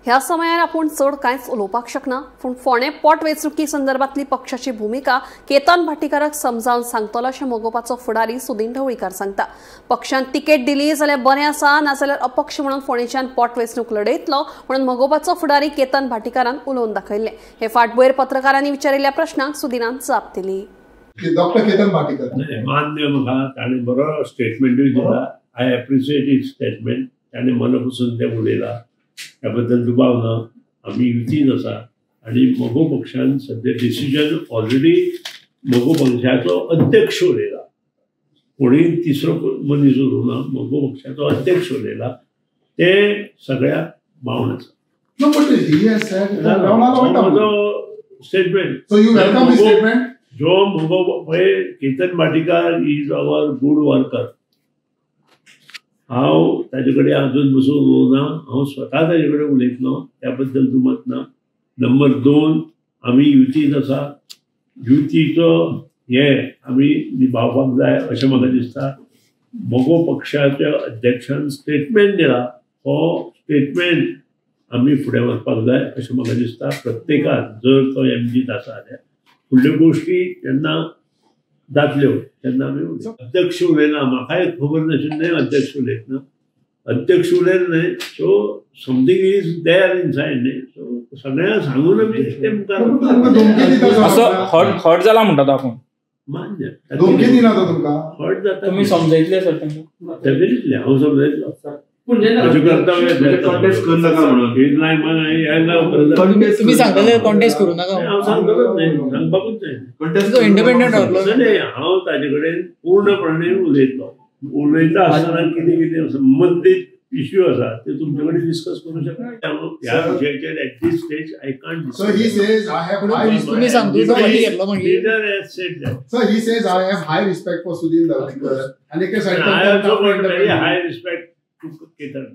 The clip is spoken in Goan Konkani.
ह्या समयार आपूण चड कांयच उलोवपाक शकना, पूण फोंडें पोटवेंचणुकी संदर्भातली पक्षाची भुमिका केतन भाटीकाराक समजावन सांगतलो अशें मगोपाचो फुडारी सुदीन ढवळीकार सांगता. पक्षान तिकेट दिली जाल्यार बरें आसा, नाजाल्यार अपक्ष म्हणून फोंडेच्यान पोटवेंचणूक लढयतलो म्हणून मगोपाचो फुडारी केतन भाटीकारान उलोवन दाखयल्लें. हे फाटभुंयेर पत्रकारांनी विचारिल्ल्या प्रश्नांक सुदीनान जाप दिली. डॉक्टर केतन भाटीकर मान्य म्हाका ताणें बरो स्टेटमेंटूय दिला. I appreciate his statement. ताणें मनापासून तें उलयलां, त्या बद्दल दुबाव ना. आमी युतीन आसा आनी मगो पक्षान सद्या डिसिजन ऑलरेडी मगो पक्षाचो अध्यक्ष उलयला, कोणीय तिसरो मनीस उलोवना, मगो पक्षाचो अध्यक्ष उलयला, ते सगळ्या बावन आसा. म्हजो स्टेटमेंट जो मगो पळय, Ketan Bhatikar is our good worker. हांव ताजे कडेन अजून बसून उलोवना, हांव स्वता ताजे कडेन उलयतलो, त्या बद्दल दुमत ना. नंबर 2, आमी युतींत आसा, युतीचो हे आमी निभावपाक जाय अशें म्हाका दिसता. मगो पक्षाच्या अध्यक्षान स्टेटमेंट दिला, हो स्टेटमेंट आमी फुडें व्हरपाक जाय अशें म्हाका दिसता. प्रत्येकान जर तो एमजीत आसा जाल्यार फुडल्यो गोश्टी जेन्ना जातल्यो तेन्ना आमी अध्यक्ष उलयना, म्हाकाय खबर नाशिल्लें अध्यक्ष उलयतना, अध्यक्ष उलयना न्हय, so something is there inside न्हय, सो सगळ्यांक सांगून आमी ते मुखार असो हर्ट जाला म्हणटा तो आपूण. मान्य हर्ट जाता. तुमी समजयतले सर तांकां? डेफिनेटली हांव समजयतलो. तुम्ही सांगतले कॉन्टेस्ट करू नका? हांव सांगतलोच न्हय, सांगपाकूच न्हय. इंडिपेंडंट रावतलो. हांव ताजे कडेन पूर्णपणे उलयतलो. उलयता आसतना कितें कितें संबंदीत इश्यू आसा ते तुमचे कडेन डिस्कस करूं शकता. ह्या विशयाचेर at this stage I can't discuss. तुमी सांगता. Sir, he says I have high respect for Sudin Dhavalikar. I also got very high respect to Ketan.